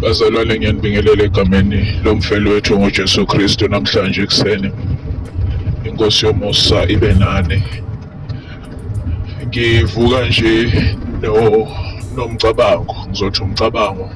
Bazalwane ngiyanibingelela egameni lomfeli wethu ngoJesu Kristu namhlanje ekuseni. Inkosi yomusa ibe nani. Ngivuka nje no nomcabango, ngizothi umcabango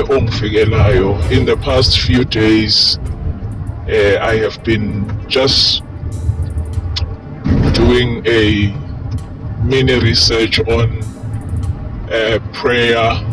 ongifikelayo. In the past few days I have been just doing a mini research on prayer,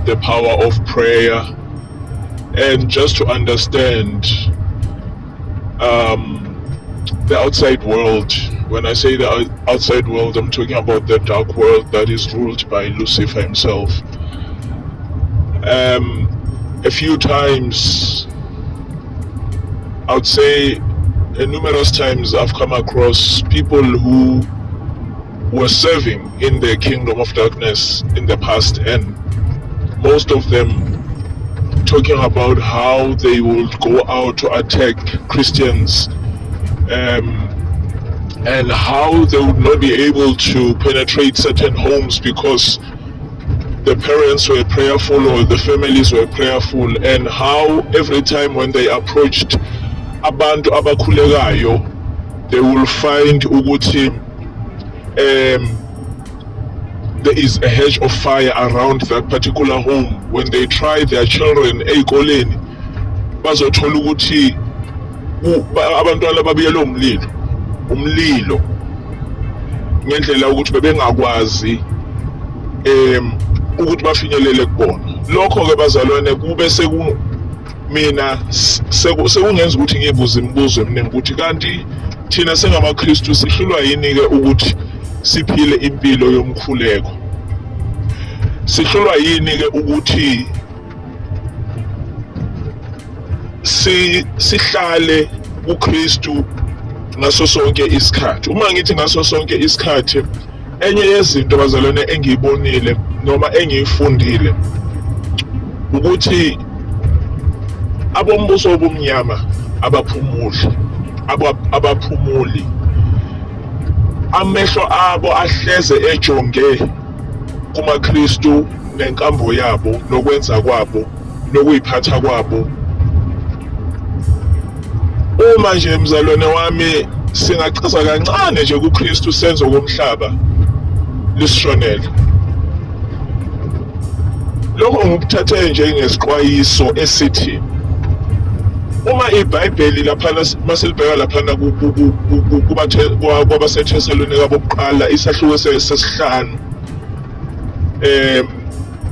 the power of prayer, and just to understand the outside world. When I say the outside world, I'm talking about the dark world that is ruled by Lucifer himself. A few times, I would say numerous times, I've come across people who were serving in the kingdom of darkness in the past, and most of them talking about how they would go out to attack Christians, and how they would not be able to penetrate certain homes because the parents were prayerful or the families were prayerful, and how every time when they approached abantu abakhulekayo, they will find ukuthi there is a hedge of fire around that particular home. When they try their children ey'koleni, bazothola ukuthi abantwana babuyele umlilo ngendlela ukuthi bebengakwazi ukuthi bafinyelele kubona. Lokho ke bazalwane kube seku mina sekungenza ukuthi ngibuze imibuzo eminingi ukuthi kanti thina singamaKristu sihlulwa yini ke ukuthi siphile impilo yomkhuleko? Sihlulwa yini ke ukuthi sihlale kuKristu ngaso sonke isikhathi? Uma ngithi ngaso sonke isikhathi, enye yezinto bazalwane engiyibonile noma engiyifundile ukuthi abombuso wobumnyama abaphumuli, abaphumuli, amehlo abo ahleze ejonge kumaKristu nenkambo yabo nokwenza kwabo nokuyiphatha kwabo. Uma nje mzalwane wami singachaza kancane nje kuKristu senzo komhlaba lisishonele. Lokho ngikuthathe njengesixwayiso esithi uma iBhayibheli laphana masilibheka laphana kwabaseThesalonika bokuqala isahluko sesihlanu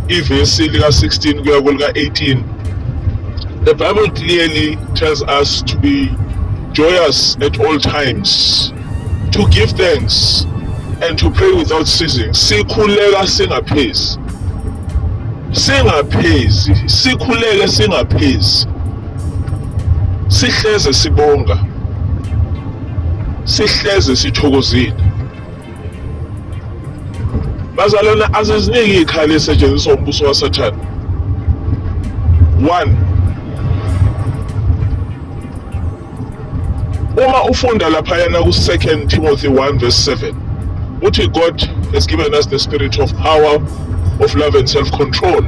ivesi lika 16 kuya kwelika 18, the Bible clearly tells us to be joyous at all times, to give thanks and to pray without ceasing. Sikhuleka singaphezi, singaphezi, sikhuleke singaphezi, sihleze sibonga, sihleze sithokozile. Bazalwane, aziziniki ikhali esetshenziswa umbuso waSathane. One, uma ufunda laphayana ku-2 Timothy 1 verse 7, uthi God has given us the spirit of power, of love and self-control.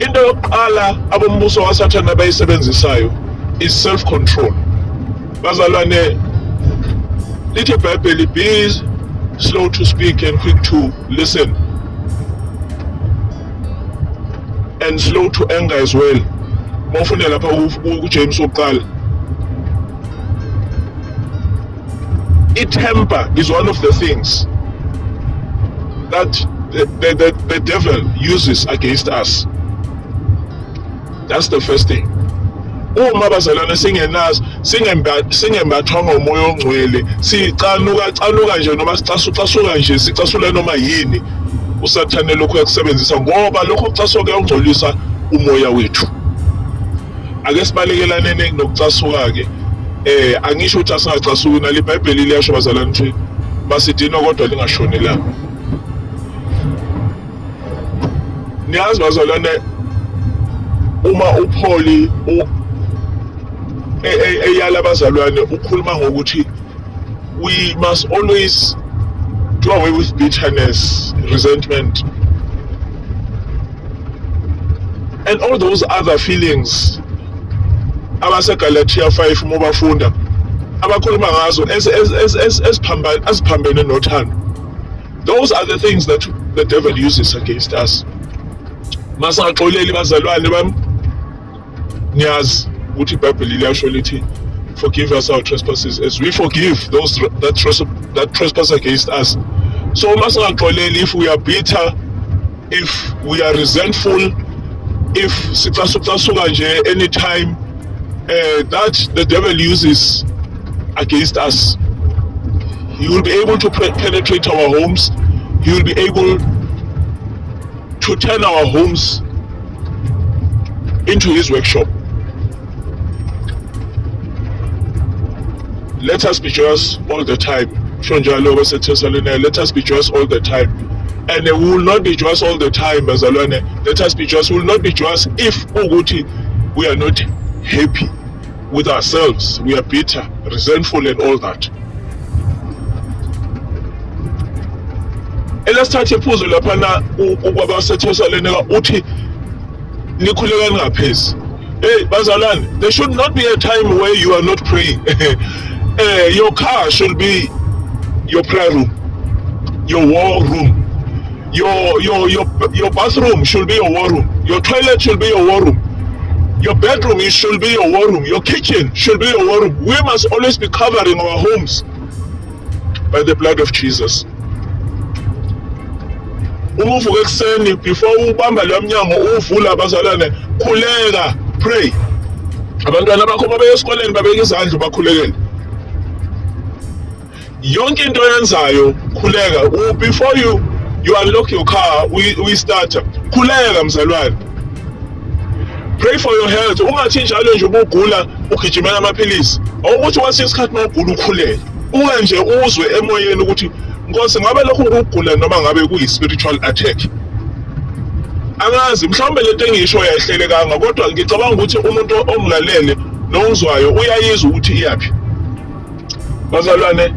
Into yokuqala abombuso waSathane abayisebenzisayo is self-control. Bazalwane, lithi iBhayibheli, be slow to speak and quick to listen and slow to anger as well. Mawufunda lapha kuJames wokuqala, i-temper is one of the things that the devil uses against us. That's the first thing. Uma bazalwane singenazo, singembathwa ngomoya ongcwele, sicanuka canuka nje noma sicasucasuka nje, sicasula noma yini, uSathane lokho uyakusebenzisa, ngoba lokho kucasuka kuyawungcolisa umoya wethu. Ake sibalekelaneni nokucasuka-ke. Angisho ukuthi asingacasuki, nalo iBhayibheli liyasho bazalwane ukuthi masidinwa kodwa lingashoni ilanga. Niyazi bazalwane, uma uPaul eyala abazalwane, ukhuluma ngokuthi we must always do away with bitterness, resentment. And all those other feelings abaseGalatia 5 uma ubafunda abakhuluma ngazo eziphambene nothando. Those are the things that the devil uses against us. Masingaxoleli bazalwane bami, niyazi ukuthi iBhayibheli liyasho lithi forgive us our trespasses as we forgive those that trespass, that trespass against us. So uma singaxoleli, if we are bitter, if we are resentful, if sicasucasuka nje anytime, that the devil uses against us. He will be able to penetrate our homes. He will be able to turn our homes into his workshop. Let us be joyous all the time. Shonjalo baseThesalonika, let us be joyous all the time. And we will not be joyous all the time, bazalwane. Let us be joyous. We will not be joyous if ukuthi we are not happy with ourselves. We are bitter, resentful and all that. Elesithathu iphuzu laphana kwabaseThesalonika uthi nikhuleka ningaphezi. Hey bazalwane, there should not be a time where you are not praying. Your car should be your prayer room, your war room. Your bathroom should be your war room. Your toilet should be your war room. Your bedroom should be your war room. Your kitchen should be your war room. We must always be covering our homes by the blood of Jesus. Uma uvuka ekuseni before ubamba lo mnyango uvula bazalwane, khuleka, pray. Abantwana bakho babeye esikoleni babeke izandla bakhulekele. Yonke into oyenzayo khuleka. Before you unlock your car, we start. Khuleka mzalwane. Pray for your health. Ungathi njalo nje ubugula ugijimela amaphilisi. Awukuthi kwesinye isikhathi mawugula ukhuleke. Uke nje uzwe emoyeni ukuthi Nkosi ngabe lokhu ukugula noma ngabe kuyi spiritual attack. Angazi mhlawumbe lento engiyisho yayihlelekanga kodwa ngicabanga ukuthi umuntu ongilalele nongizwayo uyayizwa ukuthi iyaphi. Bazalwane,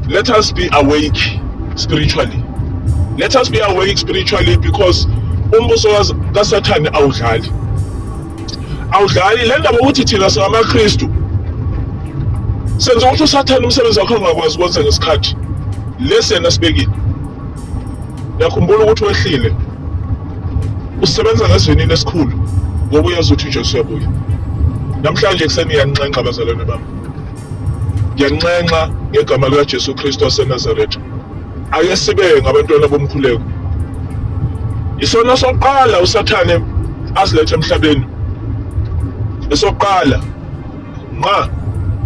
let us be awake spiritually. Let us be awake spiritually because umbuso kaSathane awudlali. Awudlali le ndaba ukuthi thina singamaKristu senza ukuthi uSathane umsebenzi wakhe ungakwazi ukwenza ngesikhathi lesi yena sibekile. Yakhumbula ukuthi wehlile usebenza ngesivinini esikhulu ngoba uyazi ukuthi uJesu uyabuya. Namhlanje ekuseni ngiyanxenxa bazalwane bami, ngiyanxenxa ngegama likaJesu Kristu waseNazaretha, ake sibe ngabantwana bomkhuleko. Isona sokuqala uSathane asilethe emhlabeni, esokuqala nqa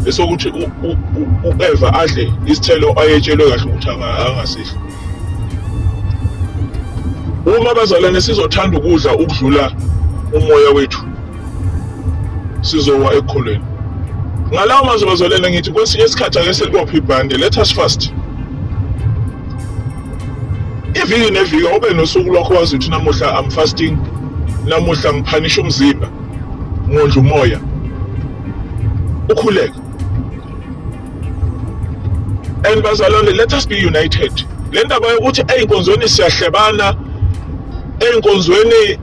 esokuthi u-Eva adle isithelo ayetshelwe kahle ukuthi angasidli. Uma bazalwane sizothanda ukudla ukudlula umoya wethu, sizowa ekukholweni. Ngalawo mazwi bazalwane ngithi kwesinye isikhathi ake silibophe ibhande, let us fast. Iviki neviki awube nosuku lwakho wazi ukuthi namuhla I'm fasting, namuhla ngiphanisha umzimba, ngondla umoya. Ukhuleke. And bazalwane, let us be united. Le ndaba yokuthi ey'nkonzweni siyahlebana, ey'nkonzweni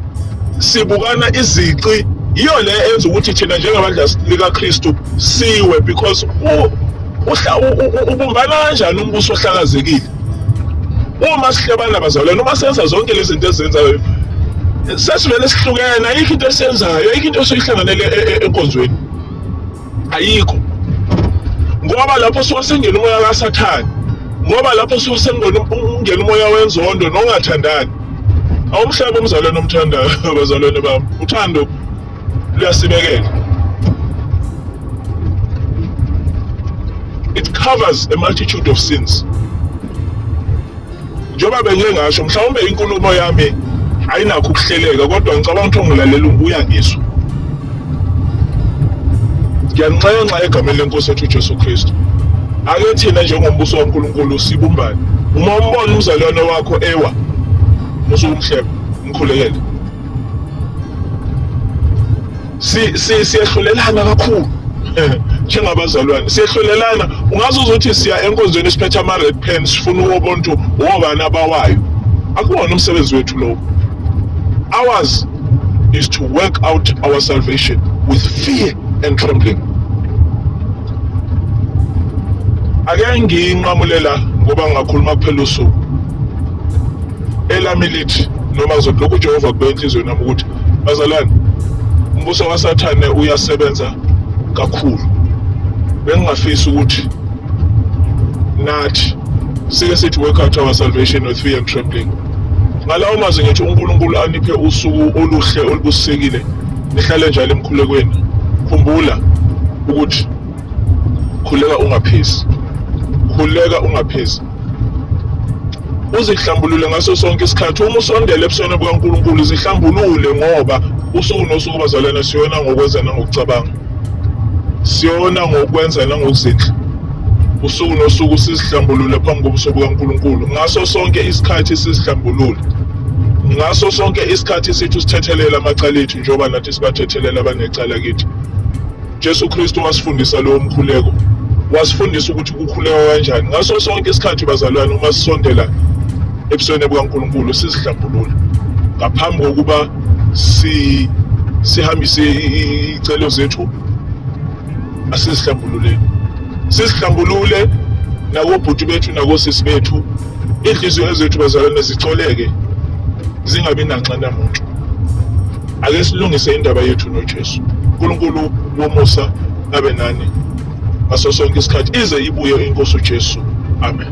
sibukana izici, yiyo le enza ukuthi thina njengebandla likaKristu siwe, because ubumbana kanjani umbuso ohlakazekile? Uma sihlebana bazalwane, uma senza zonke lezi zinto ezenzayo, sesivele sihlukene, ayikho into esiyenzayo, ayikho into esiyihlanganele enkonzweni, ayikho. Ngoba lapho suke sengena umoya kaSathane, ngoba lapho suke sengena ungena umoya wenzondo nongathandani. Awumhlaba umzalwane omthandayo, bazalwane bami, uthando luyasibekela. It covers a multitude of sins. Njengoba bengike ngasho, mhlawumbe inkulumo yami ayinakho ukuhleleka, kodwa ngicabanga ukuthi ongilalela uyangizwa. Ngiyanxenxa egameni lenkosi yethu uJesu Kristu, ake thina njengombuso kaNkulunkulu sibumbane. Uma umbona umzalwane wakho ewa, musukumhleba, mkhulekele. Si si siyehlulelana kakhulu njengabazalwane, siyehlulelana. Ungazuza ukuthi siya enkonzweni siphethe ama-red pen sifuna ukubona ukuthi obani abawayo. Akuwona umsebenzi wethu lowo. Ours is to work out our salvation with fear and trembling. Ake ngiyinqamulela ngoba ngingakhuluma kuphela usuku. Elami lithi noma ngizothi lokhu uJehova kubeka enhliziyweni yami ukuthi bazalwane umbuso kaSathane uyasebenza kakhulu. Bengingafisi ukuthi nathi sike sithi work out our salvation with fear and trembling. Ngalawo mazwi ngithi uNkulunkulu aniphe usuku oluhle olubusisekile nihlale njalo emkhulekweni. Khumbula ukuthi khuleka ungaphezi, khuleka ungaphezi, uzihlambulule ngaso sonke isikhathi. Uma usondela ebusweni bukaNkulunkulu zihlambulule, ngoba usuku nosuku bazalwane siyona ngokwenza nangokucabanga, siyona ngokwenza nangokuzindla. Usuku nosuku sizihlambulule phambi kobuso bukaNkulunkulu ngaso sonke isikhathi, sizihlambulule ngaso sonke isikhathi, sithi usithethelela amacala ethu njengoba nathi sibathethelela abanecala kithi. Jesu Kristu wasifundisa lowo mkhuleko, wasifundisa ukuthi kukhulekwa kanjani ngaso sonke isikhathi bazalwane. Uma sisondela ebusweni bukaNkulunkulu sizihlambulule ngaphambi kokuba si sihambise icelo zethu, asizihlambululeni, sizihlambulule nakobhuti bethu nakosisi bethu, inhliziyo zethu bazalwane zicoleke, zingabi nanxa namuntu. Ake silungise indaba yethu noJesu. uNkulunkulu womusa abe nani ngaso sonke isikhathi ize ibuye inkosi uJesu. Amen.